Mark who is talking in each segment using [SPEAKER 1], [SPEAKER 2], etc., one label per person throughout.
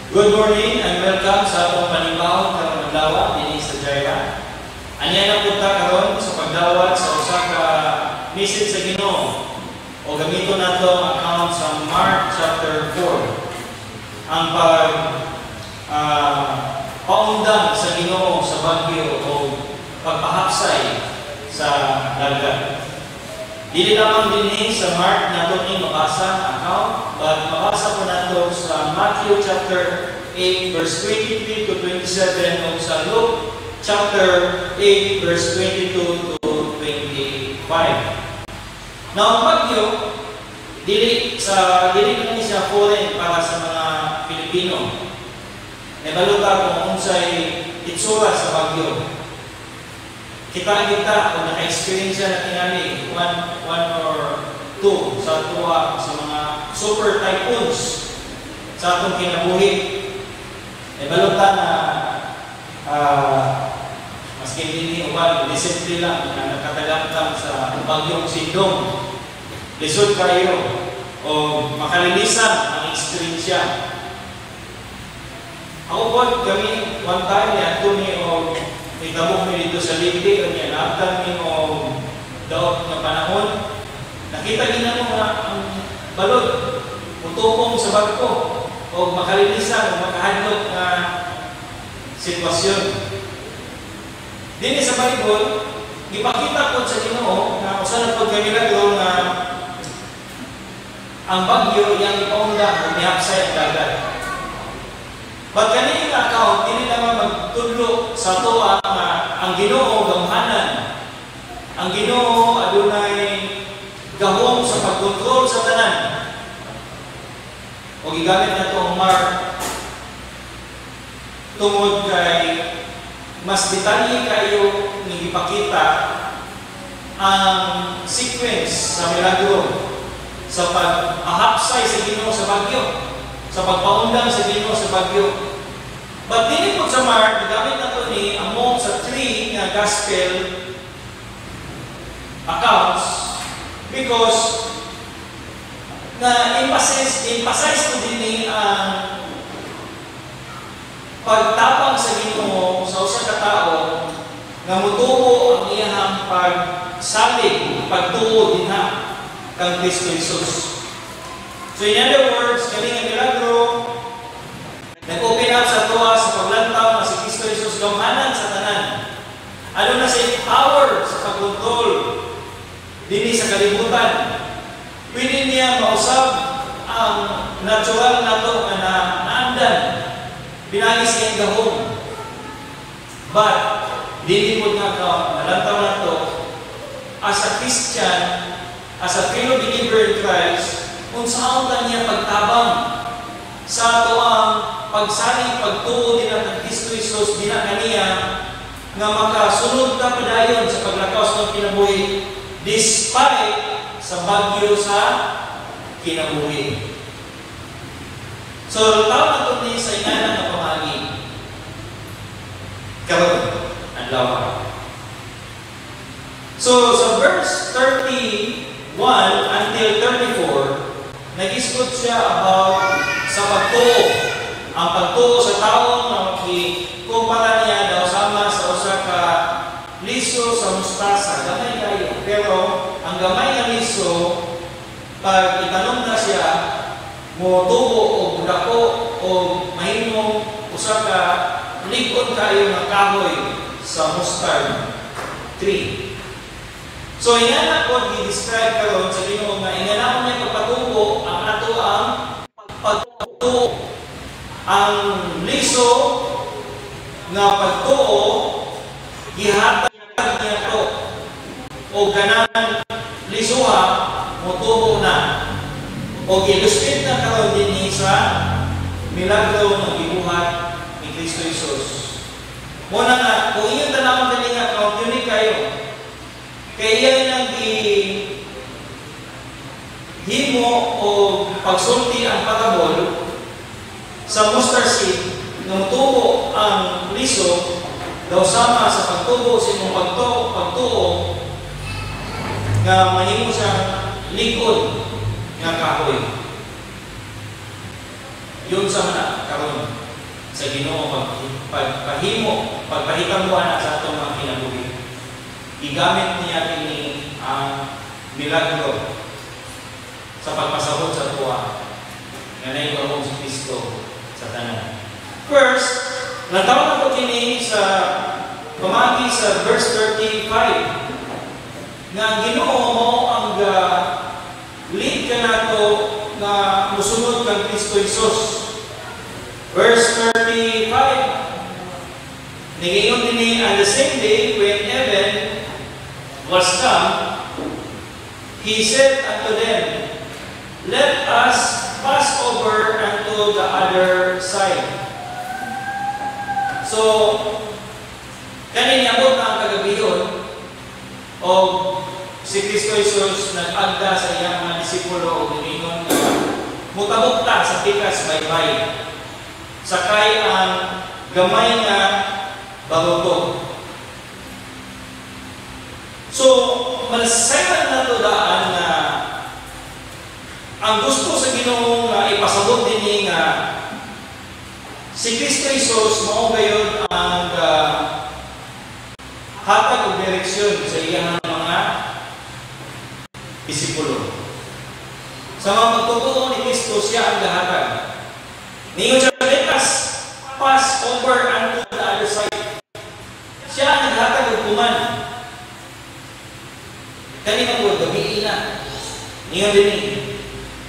[SPEAKER 1] Good morning and welcome sa atong panimbahon karong adlaw dinhi sa Jaira. Anya na pud ta karon sa pagdawat sa usa ka message sa Ginoo o gamiton nato ang account sa Mark chapter 4. Ang pag paundang sa Ginoo sa bagyo o pagpahapsay sa dagat. Dili lamang dinhi sa Mark nato ni mabasa ang account, but mabasa po nato sa Matthew chapter 8 verse 23 to 27 o sa Luke chapter 8 verse 22 to 25. Now, ang bagyo, dili man ni siya foreign para sa mga Pilipino. Nabalo ta kung unsay itsura sa bagyo. Kita kita kung naka-experience siya na tingali one or two sa tuwa sa mga super typhoons sa atong kinabuhi. Nabalo ta na maski dinhi uban recently lang na nakatagamtam sa bagyong Sindong. Lisod kayo o makalilisan ang eksperyensya. Ako po, kami, one time, niadto mi o nitabok mi dito sa Leyte, o niya, naabtan mi o daot nga panahon. Nakita gina mo nga ang balod, mutupong sa barko, o makalilisan, o makahadlok nga sitwasyon. Dinhi sa Bible, gipakita po sa Ginoo nga usa na pod ka milagro nga ang bagyo iyang ipaundang o mihapsay ang dagat. But kani nga account, dili naman magtudlo sa tuwa nga ang Ginoo gamhanan. Ang Ginoo adunay gahom sa pagkontrol sa tanan. O gigamit na to ang Mark tungod kay mas detalye kayo ni gipakita ang sequence sa milagro sa pag-ahapsay sa Ginoo sa bagyo, sa pagpaundang sa Ginoo sa bagyo. But dili po sa Mark, gigamit na to ni among sa three nga gospel accounts because na emphasize ko din ni ang pagtabang sa Ginoo sa usa ka tao nga motubo ang iyang pagsalig, pagtuo dinha kang Kristo Jesus. So in other words, kani nga milagro nag-open up sa tuwa sa paglantaw nga si Kristo Jesus gamhanan sa tanan. Ano na sa power sa pagkontrol dinhi sa kalibutan. Pwede niya mausab ang natural nato nga na naandan pinagi sa iyang gahom. But dili po nga ka nalantaw nato as a Christian, as a fellow believer in Christ, unsaon ta niya pagtabang sa ato ang pagsalig, pagtuo din ang Kristo Jesus dinha kaniya nga makasunod ta padayon sa paglakaw sa kinabuhi despite sa bagyo sa kinabuhi. So, tawag nato ni sa ingana nga pamagi. Karon, adlaw. So, sa verse 31 until 34, nag-isgot siya about sa pagtuo. Ang pagtuo sa tao nga kumpara niya daw sama sa usa ka liso sa mustasa. Gamay kayo. Pero ang gamay nga liso, pag itanom na siya, motubo o dako o mahimong usa ka lig-on kayo nga kahoy sa mustard tree. So ingana ko gi-describe karon sa Ginoo nga ingana niya pagpatubo ang ato ang pagtuo. Ang liso nga pagtuo, gihatag niya to o ganang lisuha, motubo na. O gi-illustrate na karon dinhi sa milagro nga gibuhat ni Kristo Jesus. Mo na nga kung inyong tanawon kani nga account, unique kayo. Kay iya nang gi himo o pagsulti ang parabol sa mustard seed nga motubo ang liso daw sama sa pagtubo sa imong pagtuo nga mahimo siyang lig-on nga kahoy. Yun sa mana karon sa Ginoo pagpahimo, pagpahitabo ana sa atong mga kinabuhi. Gigamit niya kini ang milagro sa pagpasabot sa tuwa nga naay si Kristo sa tanan. First, lantaw na ko kini sa pamagi sa verse 35 nga ang Ginoo mao ang lead kanato nga musunod kang Kristo Jesus. Verse 35, niingon dinhi, "And the same day when even was come, he said unto them, 'Let us pass over unto the other side.'" So, kani niabot na ang kagabihon o si Kristo Jesus nag-agda sa iyang mga disipulo o niingon nga mutabok ta sa pikas baybay. Sakay ang gamay nga baruto. So, malasayran na to daan na ang gusto sa Ginoo nga ipasabot dinhi nga si Kristo Jesus mao gayud ang hatag og direksyon sa iyang mga disipulo. Sa mga magtotoo ni Kristo, siya ang gahatag. Ningon siya, "Let us pass over unto the other side." Siya ang naghatag og command. Kani man gud, gabii na. Ningon dinhi,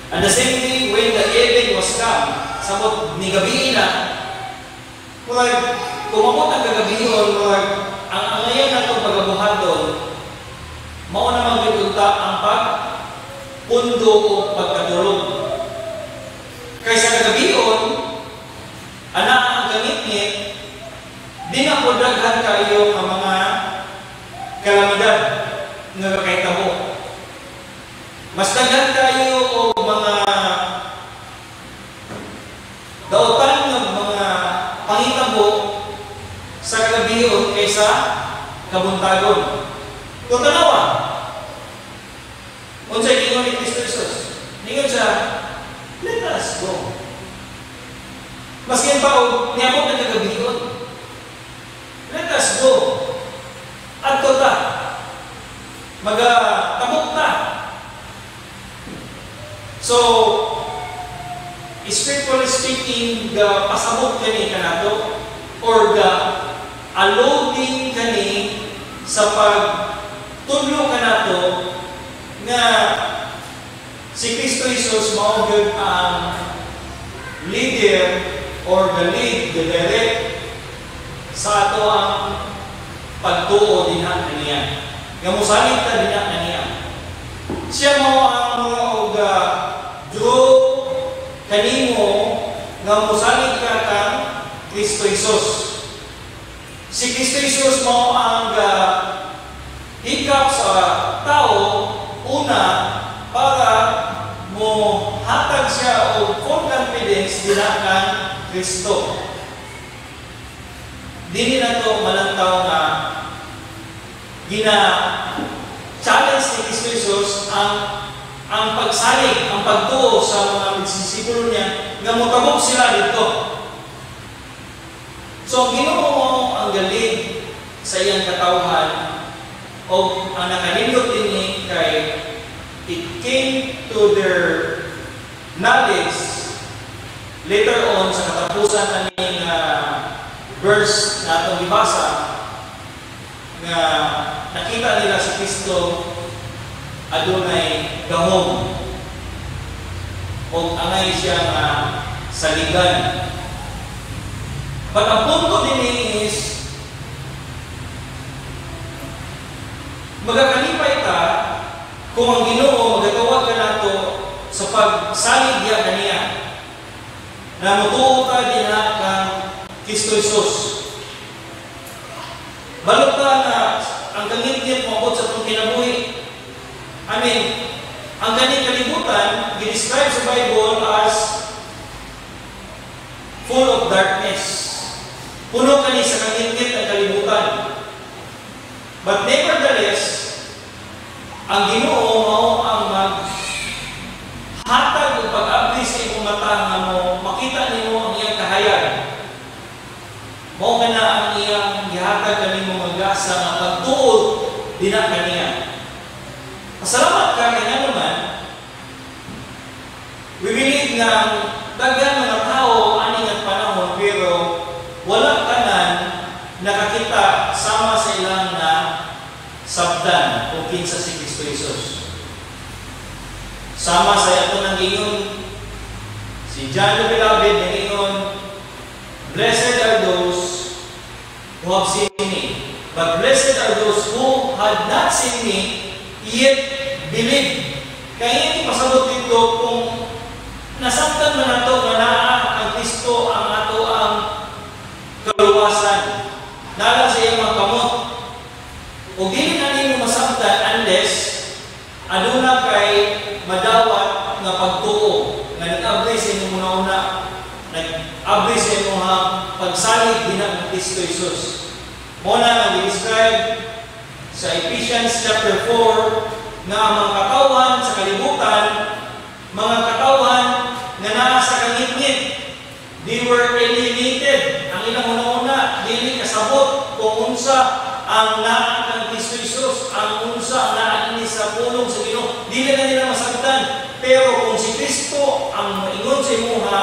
[SPEAKER 1] "And the same day when the even was come," samot ni gabii na, murag, kumabot ang kagabihon, murag, ang angayan nato pagabuhaton, mao naman gyud unta ang pag pundo o pagkatulog. Kaysa kagabihon, ana ang kangitngit, di na po daghan kayo ang mga kalamidad nga kakahitabo. Mas daghan kayo og mga dautan ng mga pangitabo sa kagabihon kaysa kabuntagon. Kung tanawa, unsay giingon ni Kristo Jesus? Ningon siya, "Let us go." Maskin pa og niabot ang kagabihon. "Let us go. Adto ta. Maga tabok ta." So, spiritually speaking, the pasabot kani kanato or the allowing kani sa pagtudlo kanato nga si Kristo Jesus mao gyud ang leader or the lead, the direct sa ato ang pagtuo dinha kaniya. Nga mosalig ta dinha kaniya. Siya mao ang mga og draw kanimo nga mosalig ka kang Kristo Jesus. Si Kristo Jesus mao ang hikap sa tao una para mo hatag siya og full confidence dinha kang Kristo. Dili na to malantaw nga gina challenge ni Kristo Jesus ang pagsalig, ang pagtuo sa mga disipulo niya nga motabok sila dito. So ang Ginoo ang ga-lead sa iyang katawhan o ang nakanindot dinhi kay it came to their knowledge later on sa katapusan aning verse na atong gibasa nga nakita nila si Kristo adunay gahom o angay siya nga saligan. But ang punto din is magakalipay ta kung ang Ginoo magatawag ka nato sa pagsalig diya kaniya na mutuo ta dinha kang Kristo Jesus. Balot ta nga ang kangitngit moabot sa atong kinabuhi. I mean, ang kaning kalibutan gi-describe sa Bible as full of darkness. Puno kani sa kangitngit ang kalibutan. But nevertheless, ang Ginoo mao ang mag hatag og pag-abli sa imong mata nga mo makita. gihatag kanimo nga grasa nga pagtuo dina kaniya. Pasalamat ka kay ngano man we believe nga ang daghan mga tao ani nga panahon, pero wala tanan nakakita sama sa ilang na sabdan kung kinsa si Kristo Jesus. Sama sa ato nang ingon si John the Beloved, nag-ingon, "Blessed are those who have seen me, but blessed are those who had not seen me, yet believe." Kaya hindi pasabot dito kung nasabtan man nato nga naa ang Kristo ang ato ang kaluwasan. Naa sa iyang mga kamot. O dili na nimo masabtan unless aduna kay madawat nga pagtuo nga nag-abri sa imong una, nag-abri sa imong pagsalig dina ng Kristo Jesus. Mao na nga gi-describe sa Ephesians chapter 4 nga ang mga katawhan sa kalibutan, mga katawhan nga naa sa kangitngit, they were alienated. Ang ilang una-una, dili kasabot kung unsa ang naa kang Kristo Jesus, ang unsa ang naa dinhi sa pulong sa Ginoo. Dili na nila masabtan. Pero kung si Kristo ang maingon sa imuha,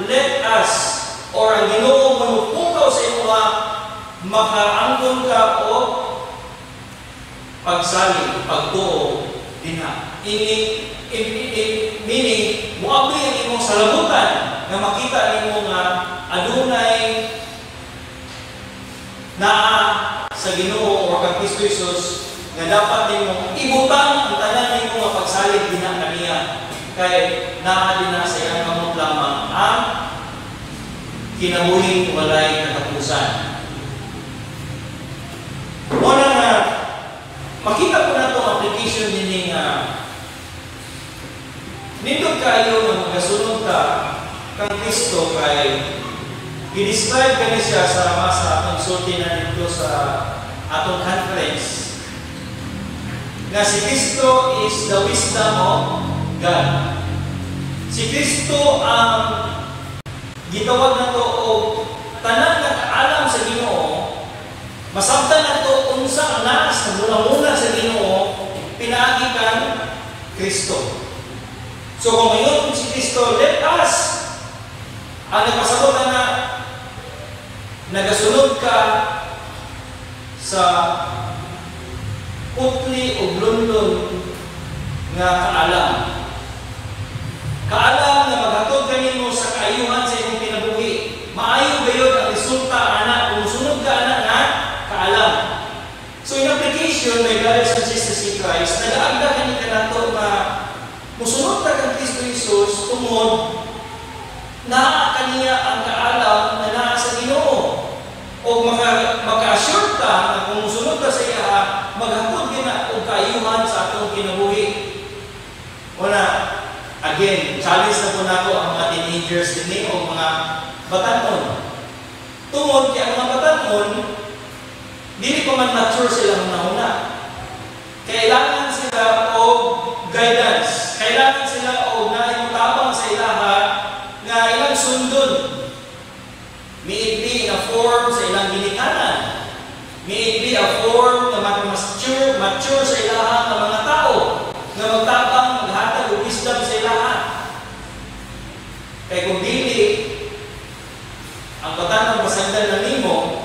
[SPEAKER 1] "Let us," or ang Ginoo manupukaw sa imuha, makaangkon ka o pagsalig, pagtuo dinha. Meaning, muabri ang imong salabutan nga makita nimo nga adunay naa sa Ginoo o kang Kristo Jesus nga dapat nimo ibutang ang tanan nimo nga pagsalig dinha kaniya, kay naa dinha sa iyang kamot lamang ang kinabuhing walay katapusan. Mao na nga makita ko na itong application dinhi nga nindot kayo nga magasunod ka kang Kristo, kay gi-describe kani siya sa masa atong sulti na dito sa atong conference nga si Kristo is the wisdom of God. Si Kristo ang gitawag nato og tanan nga kaalam sa Ginoo. Masabtan nato unsa ang naa sa muna-muna sa Ginoo pinaagi kang Kristo. So kung ngayon si Kristo, "Let us," ang nagpasabot na nagasunod ka sa putli o lunlun nga kaalam. Kaalam nga maghatod kanimo sa kaayuhan sa imong kinabuhi. Maayo gayud ang resulta ana kung sunod ka ana nga kaalam. So in application, my brothers and sisters in Christ, nagaagda kani kanato nga musunod ka kang Kristo Jesus tungod naa kaniya ang kaalam na naa sa Ginoo. O maka-assure ka nga kung musunod ka sa iya, maghatod gina og kaayuhan sa atong kinabuhi. Wala, again, challenge na po nato ang mga teenagers dinhi o mga batanon. Tungod kay ang mga batanon, dili pa man mature sila una-una. Kailangan sila og guidance. Kailangan sila og naay tabang sa ilaha nga ilang sundon. May it be in a form sa ilang ginikanan. May it be a form nga mature sa ilaha nga mga tao nga magtabang, maghatag og wisdom sa ilaha. Kay kung dili, ang batanon pasagdan na nimo,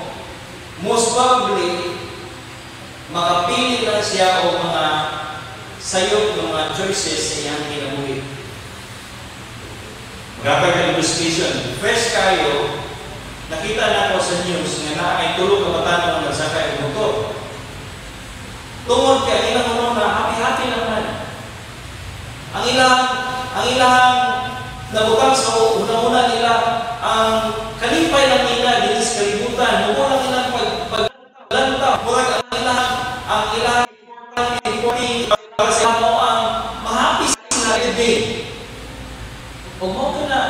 [SPEAKER 1] most probably makapili lang siya o mga sayop ng mga choices sa iyang kinabuhi. Maghatag ng illustration. Fresh kayo, nakita na ko sa news nga naa ay tulo ka batanon nga nagsakay og motor. Tungod kay ang ilang una, happy-happy lang man. Ang ilang nabutang sa una-una nila, ang kalipay lang nila dinhi sa kalibutan, muo lang ilang paglantaw, murag ang ilang important para sa mo ang mahappy sila every day. Ug mao ko na,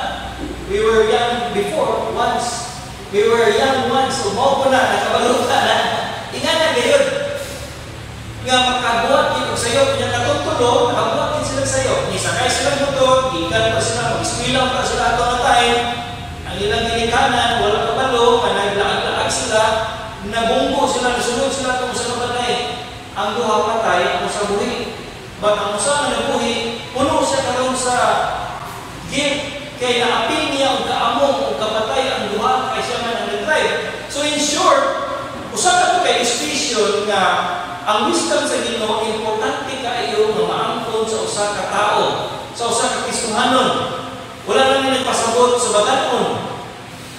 [SPEAKER 1] we were young before, once. We were young once, ug mao ko na, nakabalo ka na. Ingana gayud nga makabuhat gid og sayo nya katong tulo, nakabuhat gid sila sayo. Nisakay sila motor, gikan pa sila, mag-eskwela pa sila ato nga time. Ang ilang ginikanan, wala kabalo, nga naglaag-laag sila, nabunggo sila. Ang duha patay, ang usa buhi. But ang usa nga nabuhi, puno siya karon sa guilt kay naapil niya og kaamong og kapatay ang duha kay siya man ang nag-drive. So in short, usa ka to kay illustration nga ang wisdom sa Ginoo importante kaayo nga maangkon sa usa ka tao, sa usa ka Kristohanon. Wala lang ni nagpasabot sa batan-on.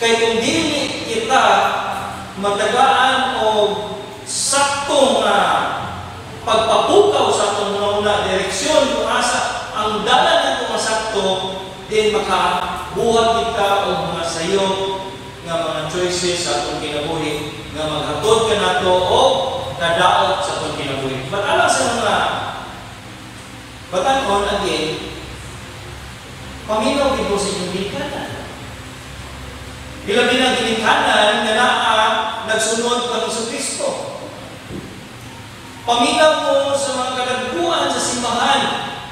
[SPEAKER 1] Kay kung dili kita matagaan o sakto nga pagpapukaw sa atong una direksyon kung asa ang dalan nato nga sakto, din makabuhat kita og mga sayop nga mga choices sa atong kinabuhi nga maghatod kanato og kadaot sa atong kinabuhi. But alang sa mga batan-on again, paminaw gid mo sa inyong ginikanan. Ilabi na ginikanan nga naa nagsunod kang Kristo. Paminaw mo sa mga kadagkuan sa simbahan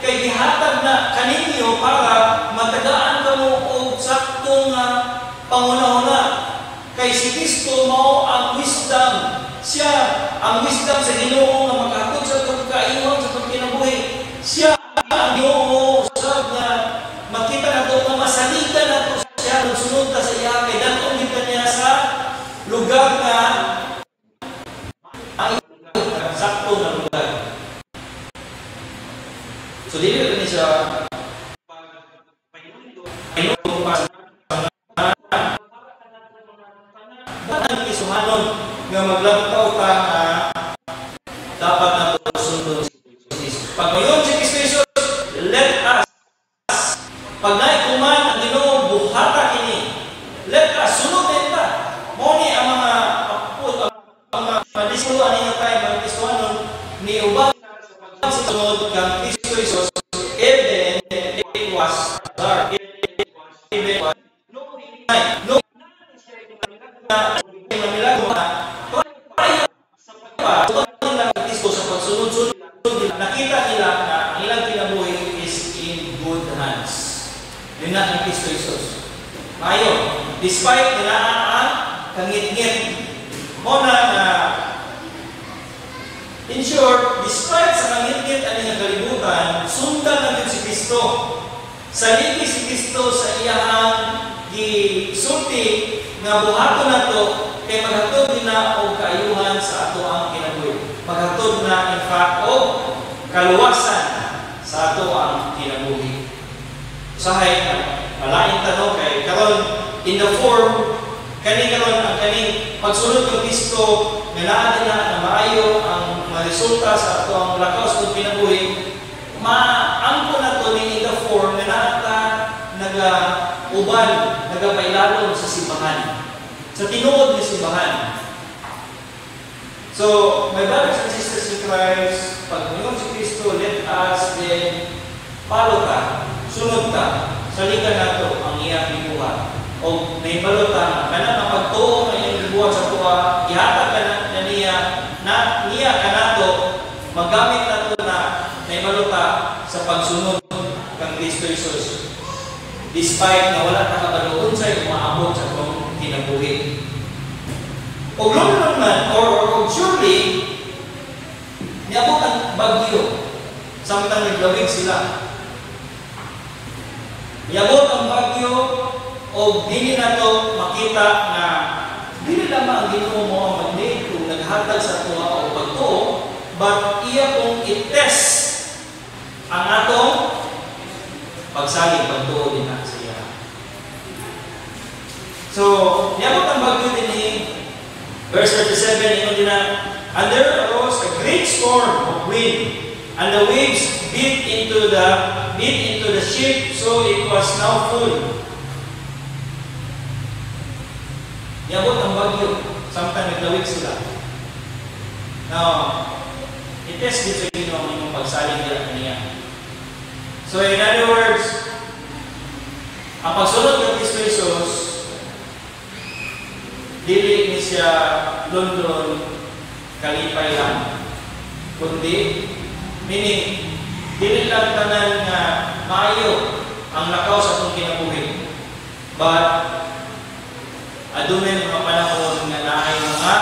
[SPEAKER 1] kay gihatag na kaninyo para matagaan kamo og saktong nga panghuna-huna. Kay si Kristo mao ang wisdom. Siya ang wisdom sa Ginoo nga makahatod sa atong kaayuhan sa atong kinabuhi. Siya ang Ginoo usab nga makita nato nga masaligan nato siya kung sunod ta sa iya kay dad-on kita niya sa lugar nga ang sakto nga lugar. So dili na ni siya pag pa sa mga Kristohanon nga maglantaw ta nga dapat nato sundon si Kristo. Pag mayon si Kristo Jesus, let us, pag naikuman ang Ginoo, buhata kini. Let us sunod din ta. Mao ni ang mga apod, ang mga disipulo ani nga time, mga Kristohanon ni uban sa sunod kang Kristo Jesus even it was dark. Even was night. No, na milagro na pa nila ang Kristo sa pagsunod-sunod nila, nakita nila na ang ilang kinabuhi is in good hands. Yun na ang Kristo Jesus. Mayo, despite nila ang kangit-ngit, mo na na in short, despite sa kangit-ngit ani nga kalibutan, sundan lang yun si Kristo. Saligi si Kristo sa iyahang gisulti nga buhaton nato kay maghatod din na og kaayuhan sa ato ang kinabuhi. Maghatod na in fact og kaluwasan sa ato ang kinabuhi. Usahay malain ta, no, kay karon in the form kani karon ang kaning pagsunod kang Kristo nga naa din na nga maayo ang mga resulta sa ato ang lakaw sa atong kinabuhi, maangko na to ni in the form nga naa ta naga uban, nagapailalom sa simbahan, sa tinuod nga simbahan. So, my brothers and sisters in Christ, pag ngayon si Kristo, let us then follow ta, sunod ta, saligan nato ang iyang gibuhat. O nahibalo ta, kanang ang pagtuo nga iyang gibuhat sa tuwa, gihatag ka na niya, na niya kanato, magamit nato na nahibalo ta sa pagsunod kang Kristo Jesus. Despite na wala ta kabalo unsay umaabot sa atong kinabuhi. Og lolo man, or surely, niabot ang bagyo samtang naglawig sila. Niabot ang bagyo o dili nato makita na dili lamang ang Ginoo mo ang mag-lead kung naghatag sa tuwa o pagtuo, but iya kong i-test ang atong pagsalig, pagtuo din na sa iya. So, niabot ang bagyo din, verse 37, ingon din na, "And there arose a great storm of wind, and the waves beat into the ship, so it was now full." Niabot ang bagyo samtang naglawig sila. Now, i-test dito sa Ginoo ang inyong pagsalig nila kaniya. So in other words, ang pagsunod kang Kristo Jesus, dili ni siya london, kalipay lang. Kundi, meaning, dili lang tanan nga maayo ang lakaw sa atong kinabuhi. But, adunay mga panahon nga naay mga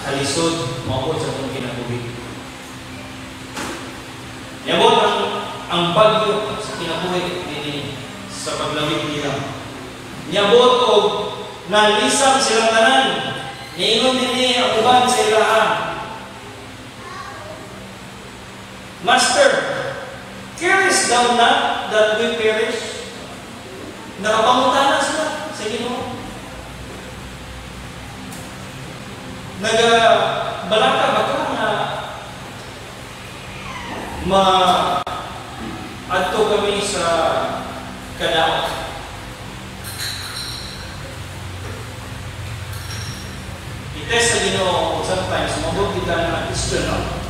[SPEAKER 1] kalisod moabot sa atong kinabuhi. bagyo sa kinabuhi dinhi sa paglawig nila. Niabot og nalisang silang tanan. Niingon dinhi ang uban sa ilaha, "Master, carest thou not that we perish?" Nakapangutana sila sa Ginoo. Nagabalaka ba ka nga ma-adto kami sa kadaot? I-test sa Ginoo, sometimes mabot kita na Christian, no?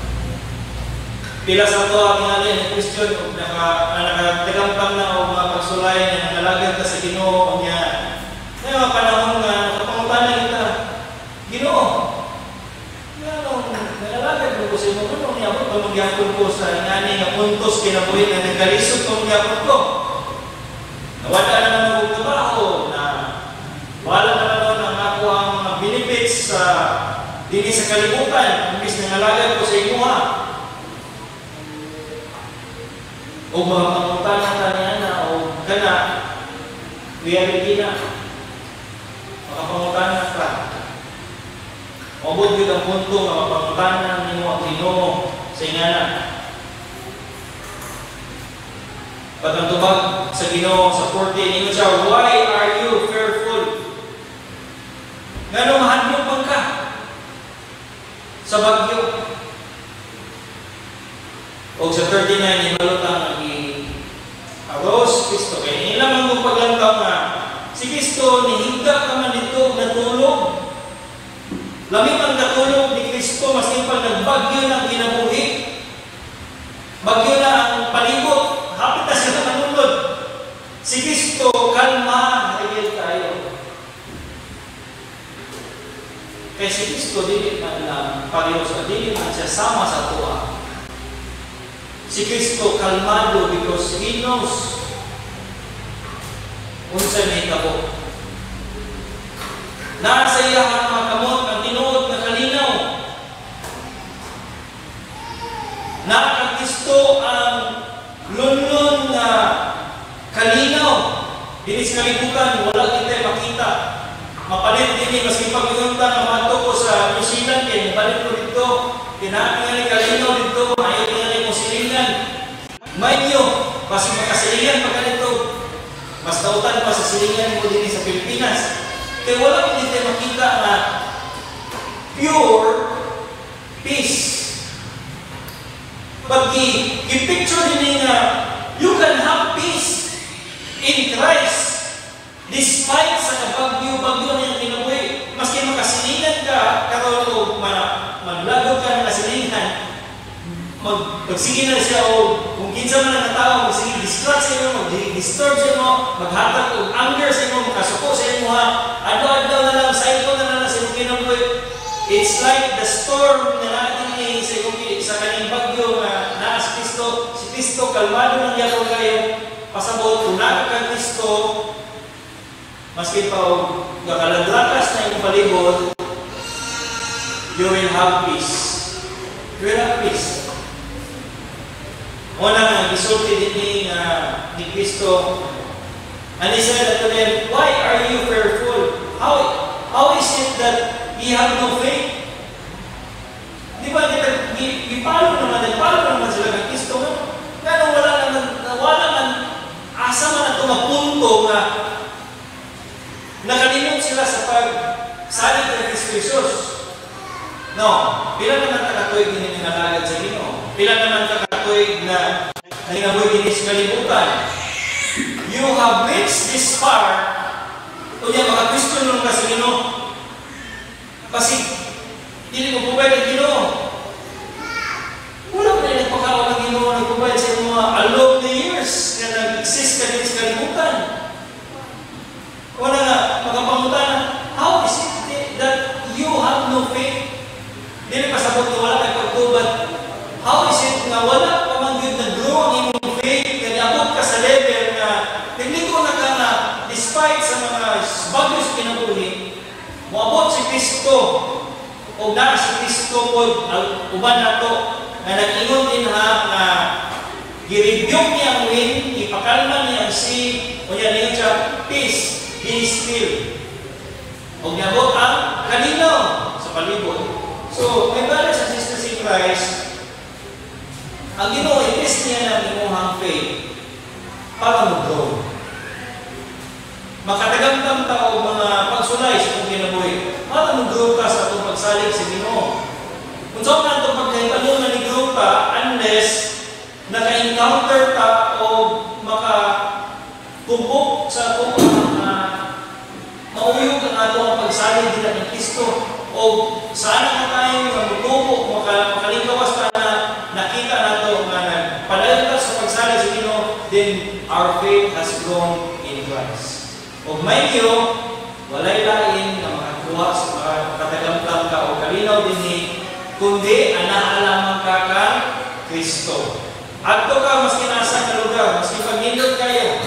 [SPEAKER 1] Pila sa ato ang tingali ng Christian og nakatagampang na og mga pagsulay nga nangalagad ta sa Ginoo niya. May mga panahon nga nakapangutana kita, "Ginoo, nganong nangalagad mo ko sa imo, nganong niabot pa magyapon ko sa ingani nga puntos kinabuhi nga nagkalisod pa magyapon ko? Nawala naman og trabaho, na wala naman ang ako ang mga benefits sa dinhi sa kalibutan, imbis nangalagad ko sa imuha." O mga pangutana ta niya o kana reality na makapangutana ka. Maabot gyud ang punto nga mapangutana nimo ang Ginoo sa ingana. But ang tubag sa Ginoo sa 14, ingon siya, "Why are you fearful? Ngano mahadlok man ka sa bagyo?" O sa 39, ibalutang nag-arose Kristo. Kaya nila man kung paglantaw nga, si Kristo, nihigda ka man dito, natulog. Lami man katulog ni Kristo, maski pa nagbagyo ng kinabuhi. Bagyo na ang palibot, hapit na sila manulod. Si Kristo, kalma, rigil tayo. Kaya si Kristo, dili man lang pareho sa, dili man siya sama sa tuwa. Si Kristo kalmado because He knows unsa nahitabo. Nasa iya ang mga kamot ang tinuod nga kalinaw. Naa kang Kristo ang lunlun nga kalinaw. Dinhi sa kalibutan wala kita'y makita. Mapalit dinhi maski pag-ingon ta nga maadto ko sa New Zealand kay mobalik ko didto. Kinahanglan nga ni kalinaw didto, ayaw tingali mo silingan. Mind you, basi makasilingan pa ka dito, mas dautan pa sa silingan mo dinhi sa Pilipinas. Kaya wala ko dito makita na pure peace. But gi-picture din nga you can have peace in Christ despite sa kabagyo-bagyo na iyong kinabuhi. Maski makasilingan ka, karon og maglagot ka ng kasilingan, magsige na siya o kung kinsa man ang tao, magsige distract sa imo, mag-disturb sa imo, maghatag og anger sa imo, makasuko sa imo ha, adlaw-adlaw na lang, cycle na lang sa imong kinabuhi. It's like the storm na natin ni sa imong sa kaning bagyo nga naa si Kristo, si Kristo kalmado nang gyapon kayo, pasabot kung naa ka Kristo, maski pa og gakaladrakas na imong palibot, you will have peace. You will have peace. Una nga, gisulti din ni Kristo. And he said unto them, "Why are you fearful? How is it that ye have no faith?" Di ba, gipalo naman, nagpalo naman sila kay Kristo. Nga wala naman, asa man ato nga punto nga nakalimot sila sa pagsalig kay Kristo Jesus. No, pila naman ta katuig ini nangalagad sa Ginoo? Pila naman ta katuig na nangabuhi dinhi sa kalibutan? You have reached this far, unya maka-question nun ka sa Ginoo. Kasi dili mo provide ang Ginoo. Wala pa nagpakaon ang Ginoo, nag-provide sa mga along the years nga nag-exist ka din sa kalibutan. Wala nga, makapangutana, how is it that you have no faith? Dili pa sabot nga wala kay pagtubat. How is it nga wala pa man gyud nag-grow ang imong faith, nga niabot ka sa level nga nagliko na ka nga despite sa mga bagyo sa kinabuhi, moabot si Kristo o naa si Kristo pod uban nato nga nag-ingon din ha nga Gi-rebuke niya ang wind, ipakalma niya ang sea, unya niingon siya, "Peace, be still." Og niabot ang kalinaw sa palibot. So, my brothers and sisters in Christ, ang Ginoo, i-test niya ng imuhang faith para mo-grow. Makatagamtam ta og mga pagsulay sa atong kinabuhi para mo-grow ka sa atong pagsalig sa Ginoo. Kung unsaon man atong pagkahibalo nga ni-grow ta unless naka-encounter ta o maka kumpok sa atong mga mauyog ang atong pagsalig dinha kang Kristo o sana ka tayo nga mutubo, makalingkawas ta na nakita nato nga nagpadayon ta sa pagsalig sa Ginoo, then our faith has grown in Christ. Ug mind you, walay lain nga makakuha sa makatagamtam ka o kalinaw dinhi kundi anaa lamang ka kang Kristo. Adto ka maski nasa nga lugar, maski pagnindot kayo.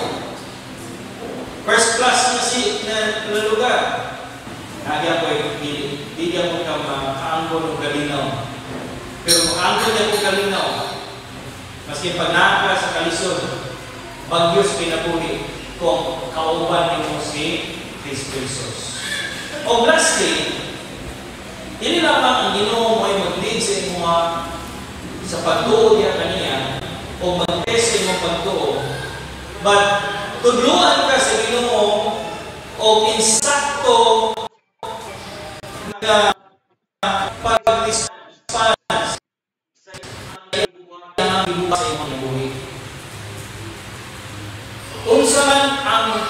[SPEAKER 1] First class na si na lugar. Nagya ko dili di mo ka makaangkon og kalinaw. Pero makaangkon niya og kalinaw. Maski pag naa ka sa kalisod, bagyo sa kinabuhi, kung kauban nimo si Kristo Jesus. O lastly, dili lamang ang Ginoo mo ay mag-lead sa imuha sa pagtuo diha kaniya o mag-test sa imong pagtuo, but tudluan ka sa Ginoo og insakto nga pag-response sa iyang gibuhat sa imong kinabuhi. Unsa man ang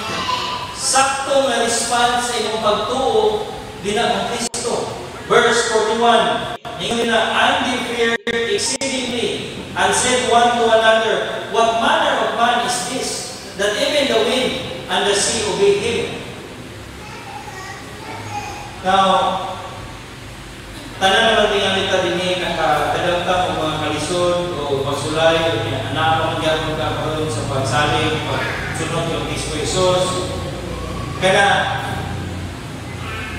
[SPEAKER 1] sakto nga response sa imong pagtuo dinha kang Kristo? Verse 41. Ingon na, "And they feared exceedingly and said one to another, 'What manner of man is this, that even the wind and the sea obey him?'" Now, tanan naman tingali ta dinhi nakatadamtam og mga kalisod o pagsulay o anaa man gyapon ka karon sa pagsalig, pagsunod kang Kristo Jesus. Kaya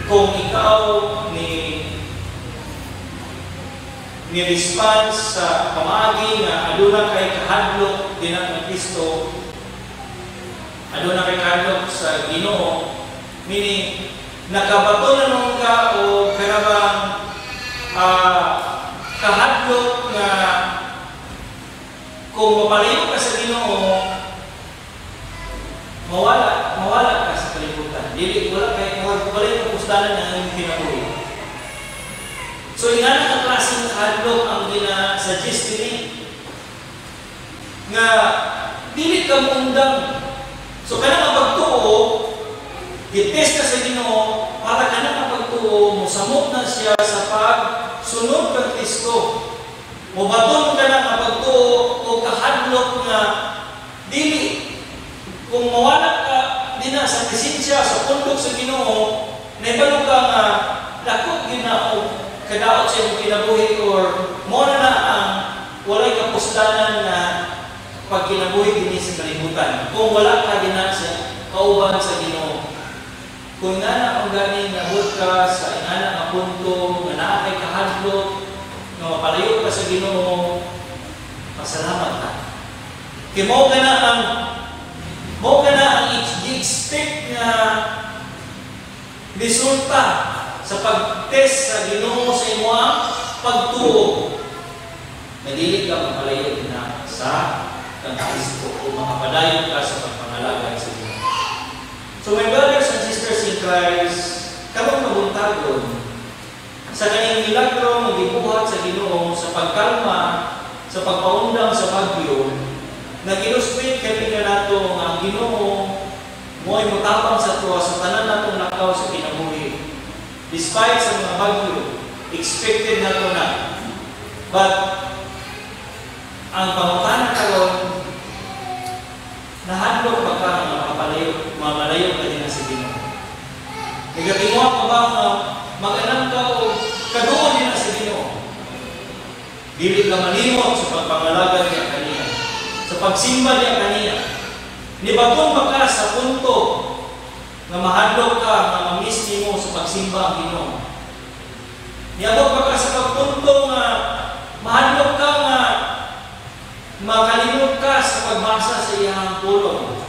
[SPEAKER 1] kung ikaw ni response sa pamaagi nga aduna kay kahadlok dinha kang Kristo, aduna kay kahadlok sa Ginoo, meaning nakabato na nung ka o kanabang kahadlok nga kung mapalayo ka sa Ginoo, mawala ka sa kalibutan. Dili wala kay wala kay kapuslanan ang imong kinabuhi. So ingana ka klaseng kahadlok ang gina-suggest dinhi nga dili ka muundang. So kanang ang pagtuo, gitest ka sa Ginoo para kanang ang pagtuo mosamot na siya sa pagsunod kang Kristo. Mobaton ka na ang pagtuo o kahadlok nga dili kung mawala ka dinha sa presensya, sa pundok sa Ginoo, naibalo ka nga dako gyud na og kadaot sa imong kinabuhi or mo na ang walay kapuslanan na pagkinabuhi dinhi sa kalibutan kung wala ka dinha sa kauban sa Ginoo. Kung nga na ang ganing nabot ka sa ingana nga punto nga naa kay kahadlok nga mapalayo ka sa Ginoo, pasalamat ka. Kay mao ka na ang i-expect nga resulta sa pag-test sa Ginoo sa imong pagtuo na dili ka mapalayo na sa kang Kristo o makapadayon ka sa pagpangalagad sa Ginoo. So my brothers and sisters in Christ, karong kabuntagon, sa kaning milagro nga gibuhat sa Ginoo sa pagkalma, sa pagpaundang sa bagyo, nag-illustrate kami nga nato nga ang Ginoo mo ay motabang sa tuwa sa tanan natong lakaw sa kinabuhi. Despite sa mga bagyo, expected nato na. But ang pangutana karon, nahadlok ba ka nga makapalayo, mamalayo ka din sa Ginoo? Nagatinguha ka ba nga mag-anam ka o kaduol din sa Ginoo? Dili ka malimot sa pagpangalagad niya kaniya, sa pagsimba niya kaniya. Nibaton ba ka sa punto nga mahadlok ka nga ma-miss nimo sa pagsimba ang Ginoo? Niabot ba ka sa pagpunto nga mahadlok ka nga makalimot ka pagbasa sa iyang pulong?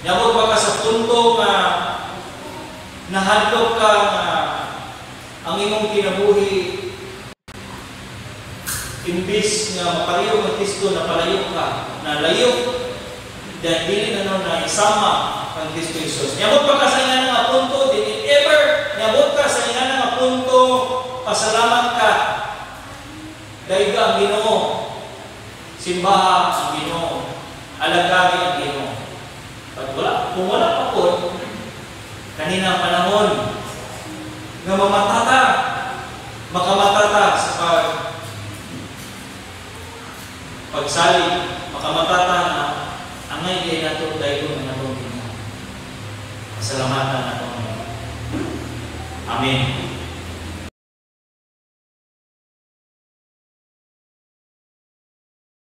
[SPEAKER 1] Niabot ba ka sa punto nga nahadlok ka nga ang imong kinabuhi, imbis nga mapareho ng Kristo, na palayo ka, na layo, dahil dili na no na isama kang Kristo Jesus? Niabot pa ka sa ingana nga punto, dili ever niabot ka sa ingana nga punto, pasalamat ka. Dahil ang Ginoo, simbaha ang Ginoo, alagari ang Ginoo. Pag wala, kung wala pa po, kanina ang panahon nga mamata ta, makamata ta sa pagsalig, makamata ta na angay kay nato dahil ng atong Ginoo. Pasalamatan nato. Amen.